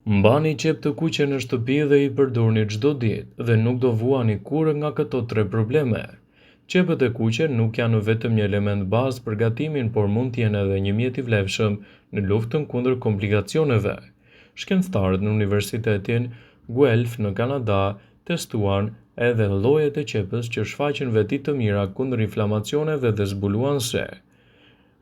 Mbani qepë të kuqe në shtëpi dhe i përdorni çdo ditë dhe nuk do vuani kurrë nga këto tre probleme. Qepët e kuqe nuk janë vetëm një element bazë për gatimin, por mund të jenë edhe një mjet i vlefshëm në luftën kundër komplikacioneve. Shkencëtarët në Universitetin Guelph në Kanada testuan edhe llojet e qepës që shfaqën veti të mira kundër inflamacioneve dhe zbuluan se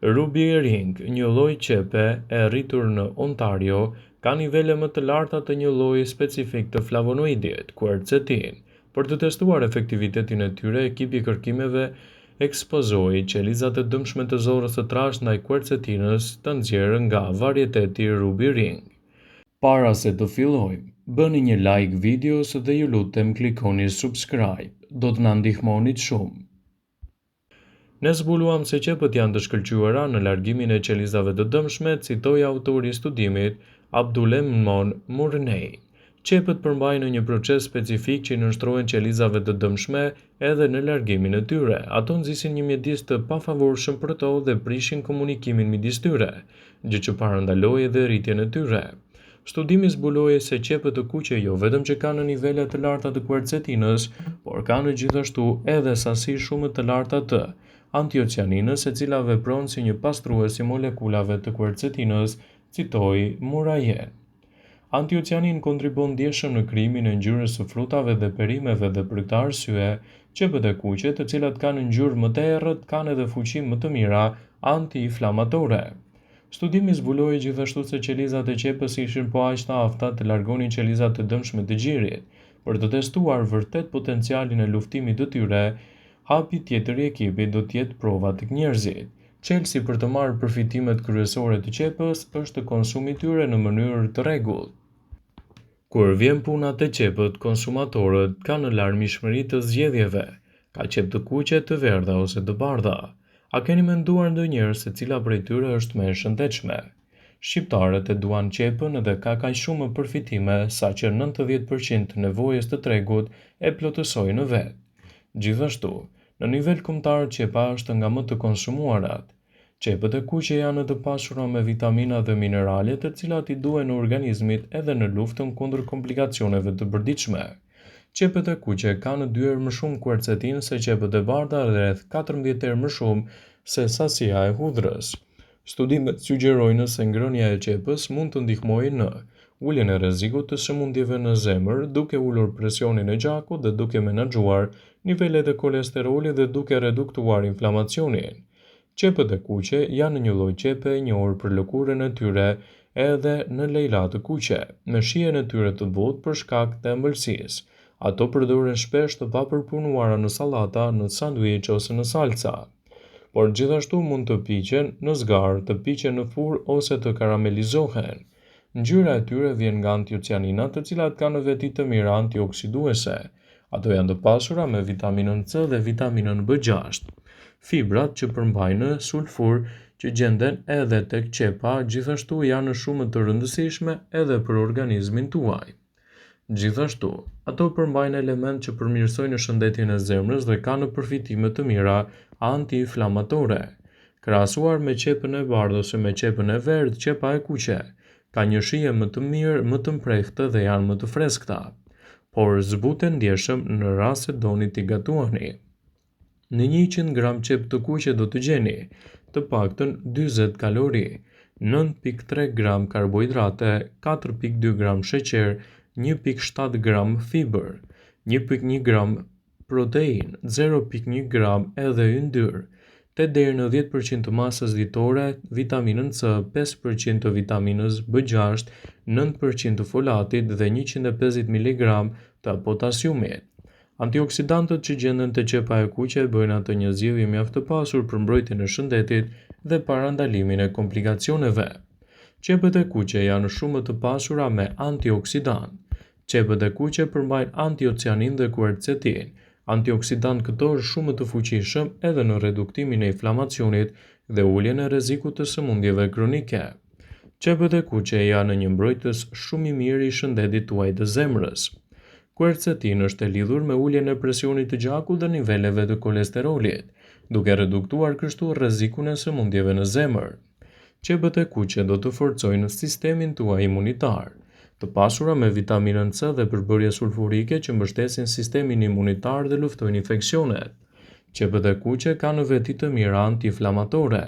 Ruby Ring, një lloj qepe e rritur në Ontario, ka nivele më të larta të një lloji specifik të flavonoidit, quercetin. Për të testuar efektivitetin e tyre, ekipi i kërkimeve ekspozoi qelizat e dëmshme të zorrës së trashë ndaj quercetinës të nxjerrë nga varieteti Ruby Ring. Para se të fillojmë, bëni një like videos dhe ju lutem klikoni subscribe, do të na ndihmonit shumë. Ne zbuluam se qepët janë të shkëlqyera në largimin e qelizave të dëmshme, citoi autori i studimit, Abdullemon Murney. Qepët përmbajnë një proces specifik që i nënshtrohen qelizave të dëmshme edhe në largimin e tyre. Ato nxisin një mjedis të pafavorshëm për to dhe prishin komunikimin midis tyre, gjë që parandaloi edhe rritjen e tyre. Studimi zbuloi se qepët e kuqe jo vetëm që kanë nivele të larta të kuercetinës, por kanë gjithashtu edhe sasi shumë të larta të antiocianinës, e cila vepron si një pastrues i molekulave të kuercetinës, citoi Murajen. Antiocianin kontribuon ndjeshëm në krijimin e ngjyrës së frutave dhe perimeve dhe për këtë arsye, qepët e kuqe, të cilat kanë ngjyrë më të errët, kanë edhe fuqi më të mira anti-inflamatore. Studimi zbuloi gjithashtu se qelizat e qepës ishin po aq të afta të largonin qelizat e dëmshme të gjirit. Për të testuar vërtet potencialin e luftimit të tyre, hapi tjetër i ekipit do të jetë prova tek njerëzit. Çelësi për të marrë përfitimet kryesore të qepës është konsumi i tyre në mënyrë të rregullt. Kur vjen puna te qepët, konsumatorët kanë larmishmëri të zgjedhjeve. Ka qepë të kuqe, të verdha ose të bardha. A keni menduar ndonjëherë se cila prej tyre është më e shëndetshme? Shqiptarët e duan qepën dhe ka kaq shumë përfitime saqë 90% të nevojës të tregut e plotësojnë vetë. Gjithashtu, në nivel kombëtar qepa është nga më të konsumuarat. Qepët e kuqe janë të pasura me vitamina dhe minerale të cilat i duhen organizmit edhe në luftën kundër komplikacioneve të përditshme. Qepët e kuqe kanë dy herë më shumë kuercetinë se qepët e bardha dhe rreth 14 herë më shumë se sasia e hudhrës. Studimet sugjerojnë se ngrënia e qepës mund të ndihmojë në uljen e rrezikut të sëmundjeve në zemër, duke ulur presionin e gjakut dhe duke menaxhuar nivelet e kolesterolit dhe duke reduktuar inflamacionin. Qepët e kuqe janë një lloj qepe e njohur për lëkurën e tyre edhe në lejla të kuqe, me shijen e tyre të butë për shkak të ëmbëlsisë. Ato përdoren shpesh të papërpunuara në sallata, në sanduiç ose në salca. Por gjithashtu mund të piqen në zgarë, të piqen në furrë ose të karamelizohen. Ngjyra e tyre vjen nga antiocianinat, të cilat kanë veti të mira antioksiduese. Ato janë të pasura me vitaminën C dhe vitaminën B6. Fibrat që përmbajnë sulfur që gjenden edhe tek qepa gjithashtu janë shumë të rëndësishme edhe për organizmin tuaj. Gjithashtu, ato përmbajnë elementë që përmirësojnë shëndetin e zemrës dhe kanë përfitime të mira anti-inflamatore. Krahasuar me qepën e bardhë ose me qepën e verdhë, qepa e kuqe ka një shije më të mirë, më të mprehtë dhe janë më të freskëta, por zbuten ndjeshëm në rast se doni t'i gatuani. Në 100 gram qepë të kuqe do të gjeni të paktën 40 kalori, 9.3 gram karbohidrate, 4.2 gram sheqer, 1.7 gram fibër, 1.1 gram protein, 0.1 gram edhe yndyrë, 8 deri në 10% të masës ditore vitaminën C, 5% të vitaminës B6, 9% të folatit dhe 150 mg të potasiumit. Antioksidantët që gjenden te qepa e kuqe e bëjnë atë një zgjidhje mjaft të pasur për mbrojtjen e shëndetit dhe parandalimin e komplikacioneve. Qepët e kuqe janë shumë të pasura me antioksidantë. Qepët e kuqe përmbajnë antiocianin dhe kuercetin, antioksidantë këto shumë të fuqishëm edhe në reduktimin e inflamacionit dhe uljen e rrezikut të sëmundjeve kronike. Qepët e kuqe janë një mbrojtës shumë i mirë i shëndetit tuaj të zemrës. Kuercetin është e lidhur me uljen e presionit të gjakut dhe niveleve të kolesterolit, duke reduktuar kështu rrezikun e sëmundjeve në zemër. Qepët e kuqe do të forcojnë sistemin tuaj imunitar. Të pasura me vitaminën C dhe përbërje sulfurike që mbështesin sistemin imunitar dhe luftojnë infeksionet. Qepët e kuqe kanë veti të mira antiinflamatore.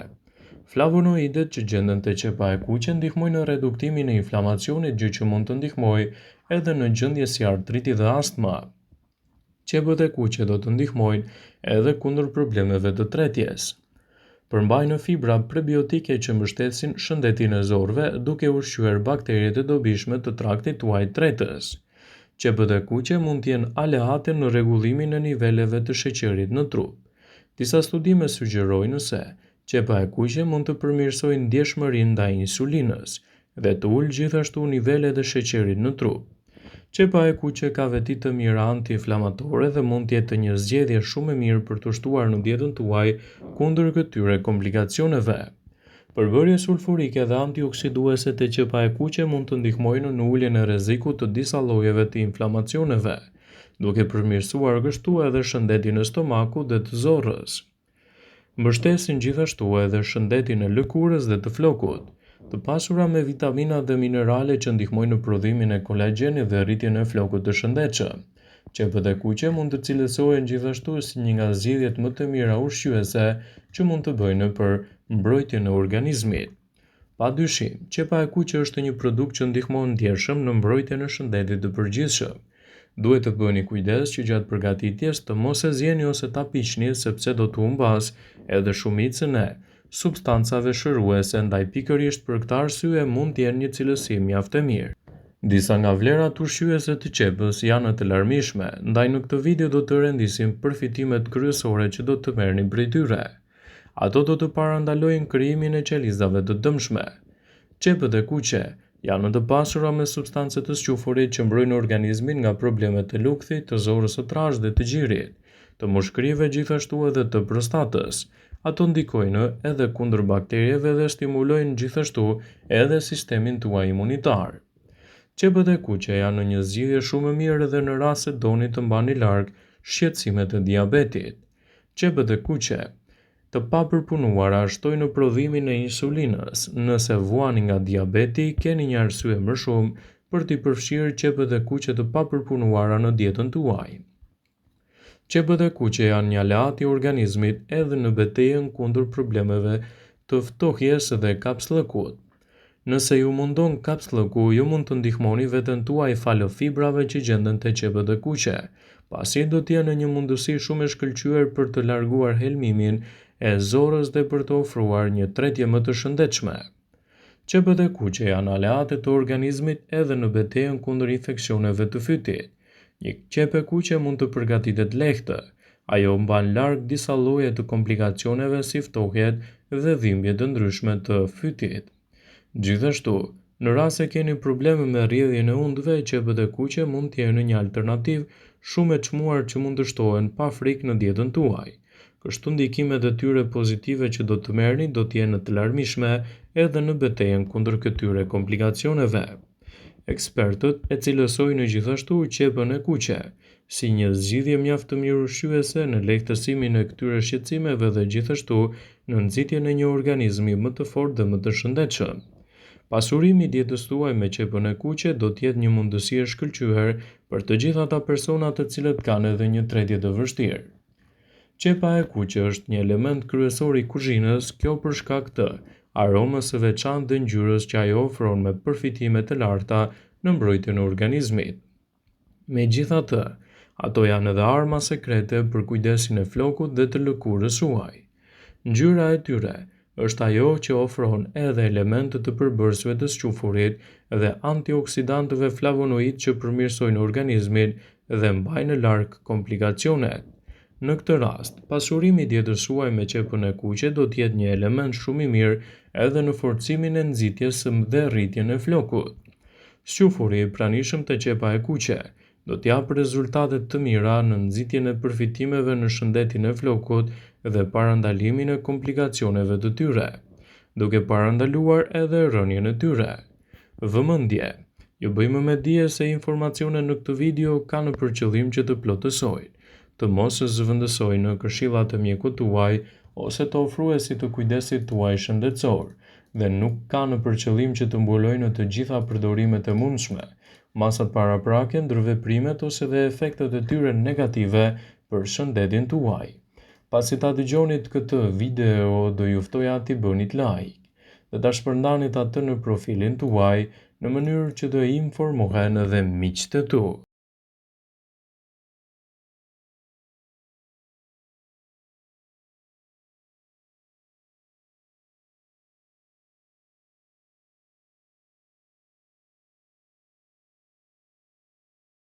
Flavonoidet që gjenden te qepa e kuqe ndihmojnë në reduktimin e inflamacionit gjë që mund të ndihmojë edhe në gjendje si artriti dhe astma. Qepët e kuqe do të ndihmojnë edhe kundër problemeve të tretjes. Përmbajnë fibra prebiotike që mbështesin shëndetin e zorrëve duke ushqyer bakteriet e dobishme të traktit tuaj tretës. Qepët e kuqe mund të jenë aleate në rregullimin e niveleve të sheqerit në trup. Disa studime sugjerojnë se qepa e kuqe mund të përmirësojë ndjeshmërinë ndaj insulinës dhe të ulë gjithashtu nivelet e sheqerit në trup. Qepa e kuqe ka veti të mira antiinflamatore dhe mund të jetë një zgjedhje shumë e mirë për t'u shtuar në dietën tuaj kundër këtyre komplikacioneve. Përbërje sulfurike dhe antioksiduese te qepa e kuqe mund të ndihmojnë në uljen e rrezikut të disa llojeve të inflamacioneve, duke përmirësuar kështu edhe shëndetin e stomakut dhe të zorrës. Mbështesin gjithashtu edhe shëndetin e lëkurës dhe të flokut. Të pasura me vitamina dhe minerale që ndihmojnë në prodhimin e kolagjenit dhe rritjen e flokut të shëndetshëm. Qepët e kuqe mund të cilësohen gjithashtu si një nga zgjidhjet më të mira ushqyese që mund të bëjnë për mbrojtjen e organizmit. Pa dyshim, qepa e kuqe është një produkt që ndihmon ndjeshëm në mbrojtjen e shëndetit të përgjithshëm. Duhet të bëni kujdes që gjatë përgatitjes të mos e zieni ose ta piqni sepse do të humbasë edhe shumicën e substancave shëruese ndaj pikërisht për këtë arsye mund të jenë një cilësi mjaft e mirë. Disa nga vlerat ushqyese të qepës janë të larmishme, ndaj në këtë video do të rendisim përfitimet kryesore që do të merrni prej tyre. Ato do të parandalojnë krijimin e qelizave të dëmshme. Qepët e kuqe janë të pasura me substance të squfurit që mbrojnë organizmin nga problemet e lukthit, të zorrës së trashë dhe të gjirit, të mushkërive gjithashtu edhe të prostatës. Ato ndikojnë edhe kundër bakterieve dhe stimulojnë gjithashtu edhe sistemin tuaj imunitar. Qepët e kuqe janë një zgjidhje shumë e mirë edhe në rast se doni të mbani larg shqetësimet e diabetit. Qepët e kuqe, të papërpunuara shtojnë prodhimin e insulinës. Nëse vuani nga diabeti, keni një arsye më shumë për t'i përfshirë qepët e kuqe të papërpunuara në dietën tuaj. Qepët e kuqe janë një aleat i organizmit edhe në betejën kundër problemeve të ftohjes dhe kapsllëkut. Nëse ju mundon kapsllëku, ju mund të ndihmoni veten tuaj falë fibrave që gjenden te qepët e kuqe, pasi do të jenë një mundësi shumë e shkëlqyer për të larguar helmimin e zorrës dhe për të ofruar një tretje më të shëndetshme. Qepët e kuqe janë aleate të organizmit edhe në betejën kundër infeksioneve të fytit. Një qepë e kuqe mund të përgatitet lehtë. Ajo mban larg disa lloje të komplikacioneve si ftohjet dhe dhimbje të ndryshme të fytit. Gjithashtu, në rast se keni probleme me rrjedhjen e hundëve, qepët e kuqe mund të jenë një alternativë shumë e çmuar që mund të shtohen pa frikë në dietën tuaj. Kështu ndikimet e tyre pozitive që do të merrni do të jenë të larmishme edhe në betejën kundër këtyre komplikacioneve. Ekspertët e cilësojnë gjithashtu qepën e kuqe si një zgjidhje mjaft të mirë ushqyese në lehtësimin e këtyre shqetësimeve dhe gjithashtu në nxitjen e një organizmi më të fortë dhe më të shëndetshëm. Pasurimi i dietës tuaj me qepën e kuqe do të jetë një mundësi e shkëlqyer për të gjithë ata persona të cilët kanë edhe një tretje të vështirë. Qepa e kuqe është një element kryesor i kuzhinës, kjo për shkak të aromës së veçantë dhe ngjyrës që ajo ofron me përfitime të larta në mbrojtjen e organizmit. Megjithatë, ato janë edhe arma sekrete për kujdesin e flokut dhe të lëkurës suaj. Ngjyra e tyre është ajo që ofron edhe elementë të përbërësve të squfurit dhe antioksidantëve flavonoid që përmirësojnë organizmin dhe mbajnë larg komplikacionet. Në këtë rast, pasurimi i dietës suaj me qepën e kuqe do të jetë një element shumë i mirë edhe në forcimin e nxitjes dhe rritjen e flokut. Squfuri i pranishëm te qepa e kuqe do të japë rezultate të mira në nxitjen e përfitimeve në shëndetin e flokut dhe parandalimin e komplikacioneve të tyre, duke parandaluar edhe rënien e tyre. Vëmendje! Ju bëjmë me dije se informacionet në këtë video kanë për qëllim që të plotësojnë, të mos zëvendësojnë këshillat e mjekut tuaj ose të ofruesit të kujdesit tuaj shëndetësor dhe nuk kanë për qëllim që të mbulojnë të gjitha përdorimet e mundshme. Masat paraprake, ndërveprimet ose dhe efektet e tyre negative për shëndetin tuaj. Pasi ta dëgjonit këtë video, do ju ftoja t'i bënit like dhe ta shpërndanit atë në profilin tuaj në mënyrë që të informohen edhe miqtë tu.